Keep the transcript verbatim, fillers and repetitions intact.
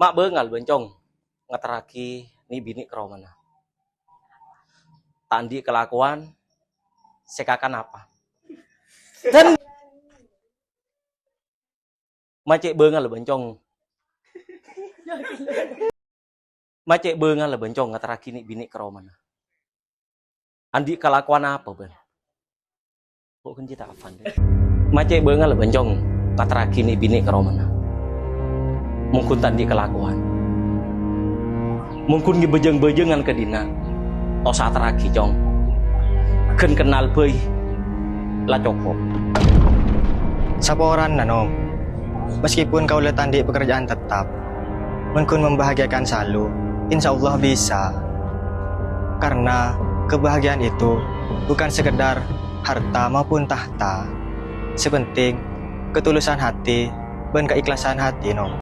Ma' bângal bân cong ngaterraghi nè'-binè' ka romana. Ta' andi' kalakowan sè kakan apa. Dan ma' cè' bângal bân cong. Ma' cè' bângal bân cong ngaterraghi nè'-binè' ka romana. Andi' kalakowan apa bân? Kok kenji ta' afan deh. Ma' cè' bângal bân cong ngaterraghi nè'-binè' ka romana. Mon ghun ta' andi' kalakowan. Mon ghun ngibâjâng-bâjângan ka dinna'. Tosa aterraghi cong. Ghân kennal bhâi la cokop. Saporana, Nom. Meskipun kaulâ ta' andi' pekerjaan tetap, mon ghun membahagiakan Salu, insya Allah bisa. Karena kebahagiaan itu bukan sekedar harta maupun tahta. Sè penting, ketulusan hati bân keikhlasan hati, Nom.